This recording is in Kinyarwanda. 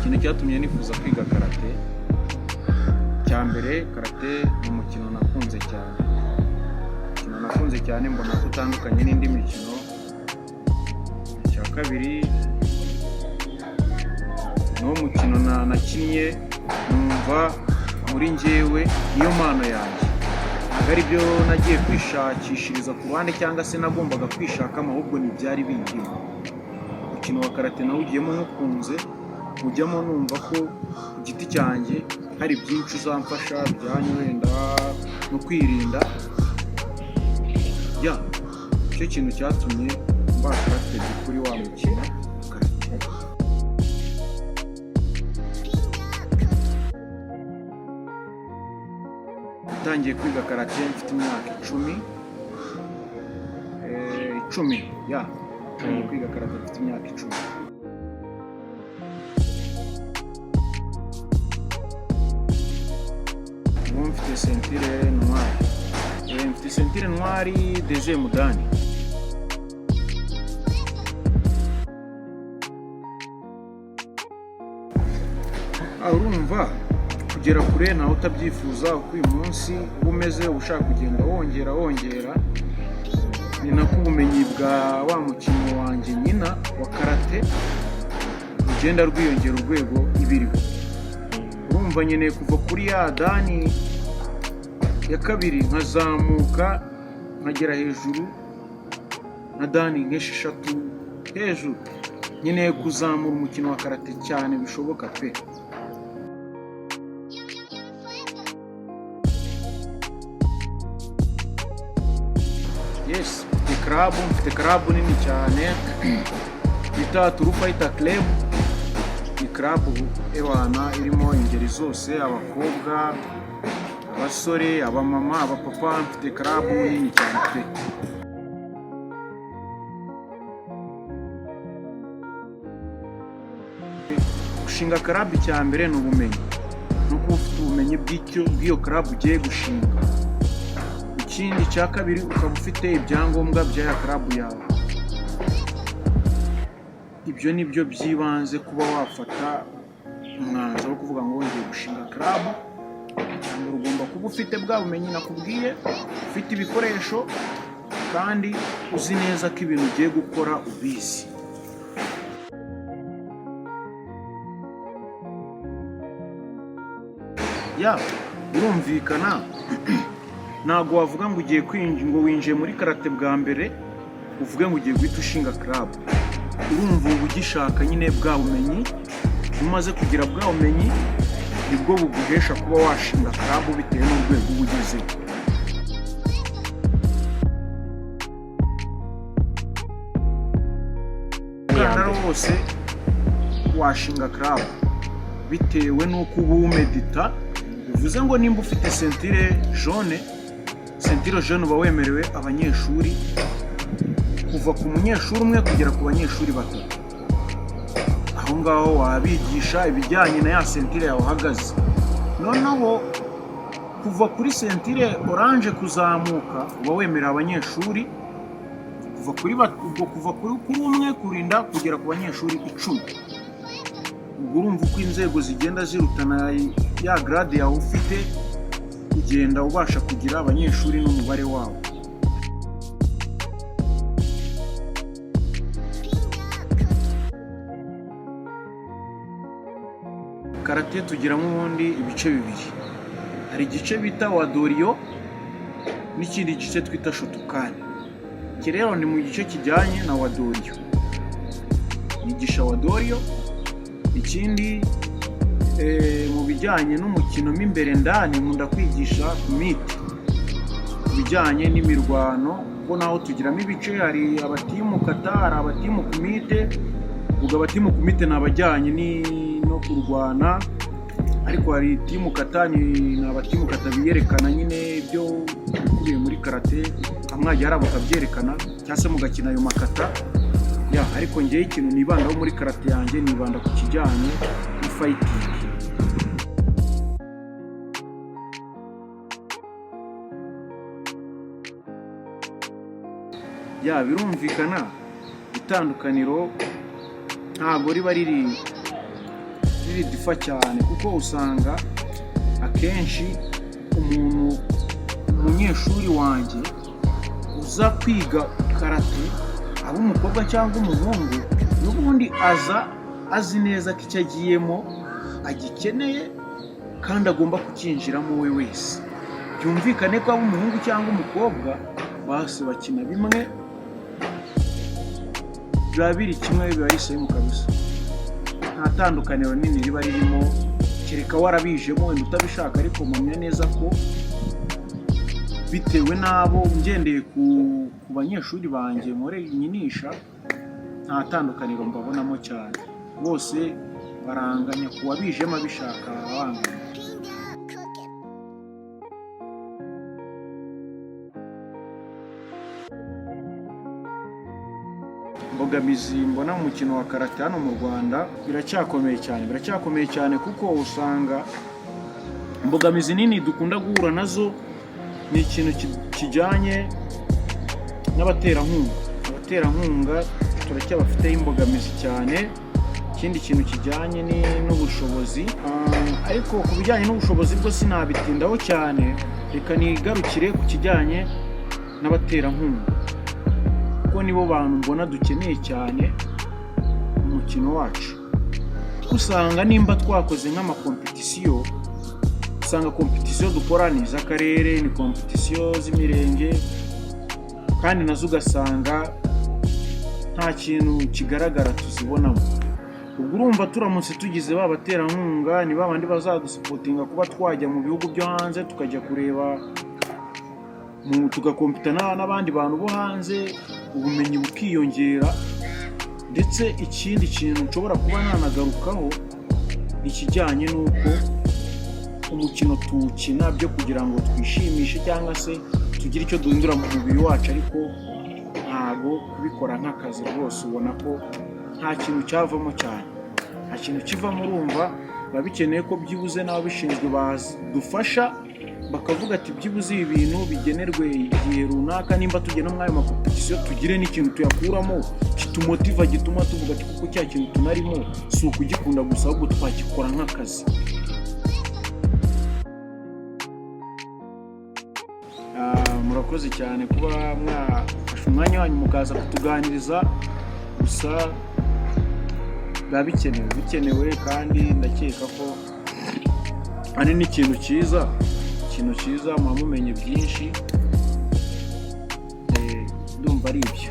Ikintu cyatumye nifuza kwiga karate, cya mbere, karate ni umukino nakunze cyane, umukino nakunze cyane, mbona ko utandukanye n'indi mikino. Icya kabiri, ni wo mukino nakinnye numva muri njyewe niyo mpano yanjye. Ntabwo ari byo nagiye kwishakishiriza ku ruhande cyangwa se nagombaga kwishakamo, ahubwo ni ibyari bindimo. Umukino wa karate nawugiyemo nkukunze, ujyamo numva ko ku giti cyanjye hari byinshi uzamfasha bijyanye wenda no kwirinda. Ya, icyo kintu cyatumye mba attracted kuri wa mukino wa karate. Natangiye kwiga karate mfite imyaka 10, 10. Ya, natangiye kwiga karate mfite imyaka 10. Ubu mfite ceinture noire. Mfite ceinture noire deuxième dan. Urumva kugera kure ntawe utabyifuza. Uko uyu munsi uba umeze, uba ushaka kugenda wongera wongera. Ni nako ubumenyi bwa wa mukino wanjye nyina wa karate rugenda rwiyongera urwego ibiriho. Urumva nkeneye kuva kuri ya dan ya kabiri, nkazamuka nkagera hejuru na dan nk'esheshatu hejuru. Nkeneye kuzamura umukino wa karate cyane bishoboka pe. Yes, mfite club, mfite club nini cyane bita True Fighter Club. Ni club ewana irimo ingeri zose: abakobwa, abasore, abamama, abapapa. Mfite club nini cyane pe. Gushinga club, icya mbere ni ubumenyi, ni ukuba ufite ubumenyi bw'icyo bw'iyo club ugiye gushinga. Ikindi cya kabiri, ukaba ufite ibyangombwa by'aya club yawe. Ibyo ni byo by'ibanze kuba wafata umwanzuro wo kuvuga ngo ngiye gushinga club. Icya mbere, ugomba kuba ufite bwa bumenyi nakubwiye, ufite ibikoresho, kandi uzi neza ko ibintu ugiye gukora ubizi. Ya, birumvikana, ntabwo wavuga ngo ugiye kwinjira, ngo winjiye muri karate bwa mbere, uvuge ngo ugiye guhita ushinga club. Urumva uba ugishaka nyine bwa bumenyi. Iyo umaze kugira bwa bumenyi, nibwo buguhesha kuba washinga club bitewe n'urwego uba ugezeho. Umukandara wose washinga club bitewe n'uko uba umedita. Bivuze ngo nimba ufite ceinture jaune, ceinture jaune uba wemerewe abanyeshuri kuva ku munyeshuri umwe kugera ku banyeshuri batatu. Aho ngaho wabigisha ibijyanye na ya ceinture yawe uhagaze. Noneho kuva kuri ceinture orange kuzamuka, uba wemerera abanyeshuri kuva kuri ubwo kuva kuri umwe kurinda kugera ku banyeshuri 10. Ubwo urumva uko inzego zigenda zirutana, ya grade yawe ufite, ugenda ubasha kugira abanyeshuri n'umubare wabo. Karate tugiramo ubundi ibice bibiri: hari igice bita Wado-ryu n'ikindi gice twita Shotokan. Iki rero ni mu gice kijyanye na Wado-ryu, yigisha Wado-ryu. Ikindi, mu bijyanye n'umukino mo imbere ndani, nkunda kwigisha kumite, ku bijyanye n'imirwano, kuko naho tugiramo ibice: hari aba team kata, hari aba team kumite. Ubwo aba team kumite ni abajyanye no kurwana, ariko hari team kata, ni aba team kata biyerekana nyine ibyo bikubiye muri karate, hamwe hajya hari bakabyerekana cyangwa se mugakina ayo makata. Ya, ariko ngewe ikintu nibandaho muri karate yanjye, nibanda ku kijyanye na fighting. Ya, birumvikana, itandukaniro ntabwo riba riri Riri differ cyane, kuko usanga akenshi umuntu, umunyeshuri wanjye uza kwiga karate, aba umukobwa cyangwa umuhungu, n'ubundi aza azi neza ko icyo agiyemo agikeneye kandi agomba kucyinjiramo we wese. Byumvikane ko aba umuhungu cyangwa umukobwa, bose bakina bimwe, biba biri kimwe, biba ari same kabisa. Nta tandukaniro nini riba ririmo, kereka warabijemo wenda utabishaka. Ariko mpamya neza ko bitewe n'abo ngendeye ku banyeshuri banjye nkore nyinisha, nta tandukaniro mbabonamo cyane. Bose baranganya, ku wabijemo abishaka banganya. Imbogamizi mbona mu mukino wa karate hano mu Rwanda biracyakomeye cyane, biracyakomeye cyane, kuko usanga imbogamizi nini dukunda guhura nazo ni ikintu kijyanye n'abaterankunga. Abaterankunga turacyabafiteho imbogamizi cyane. Ikindi kintu kijyanye ni n'ubushobozi. Ariko ku bijyanye n'ubushobozi bwo sinabitindaho cyane, reka nigarukire ku kijyanye n'abaterankunga, kuko nibo bantu mbona dukeneye cyane mu mukino wacu. Kuko usanga nimba twakoze nk'amakompetisiyo, usanga kompetisiyo dukora ni iz'akarere, ni kompetisiyo z'imirenge, kandi nazo ugasanga nta kintu kigaragara tuzibonamo. Ubwo urumva turamutse tugize ba baterankunga, ni ba bandi bazadusupport-inga kuba twajya mu bihugu byo hanze, tukajya kureba tugakompita n'abandi bantu bo hanze, ubumenyi bukiyongera. Ndetse ikindi kintu nshobora kuba nanagarukaho ni ikijyanye n'uko umukino tuwukina byo kugira ngo twishimishe cyangwa se tugire icyo duhindura mu mubiri wacu, ariko ntago kubikora nk'akazi rwose ubona ko nta kintu cyavamo cyane, nta kintu kivamo. Urumva biba bikeneye ko byibuze n'ababishinzwe badufasha, bakavuga ati byibuze ibi bintu bigenerwe igihe runaka, nimba tugenda muri ayo makompetisiyo tugire n'ikintu tuyakuramo kitumotiva, gituma tuvuga ati kuko cya kintu tunarimo si ukugikunda gusa, ahubwo twagikora nk'akazi. Murakoze cyane kuba mwafashe umwanya wanyu mukaza kutuganiriza. Gusa biba bikenewe, bikenewe, kandi ndakeka ko ari n'ikintu cyiza, ikintu cyiza, muba mumenye byinshi. Ndumva ari ibyo.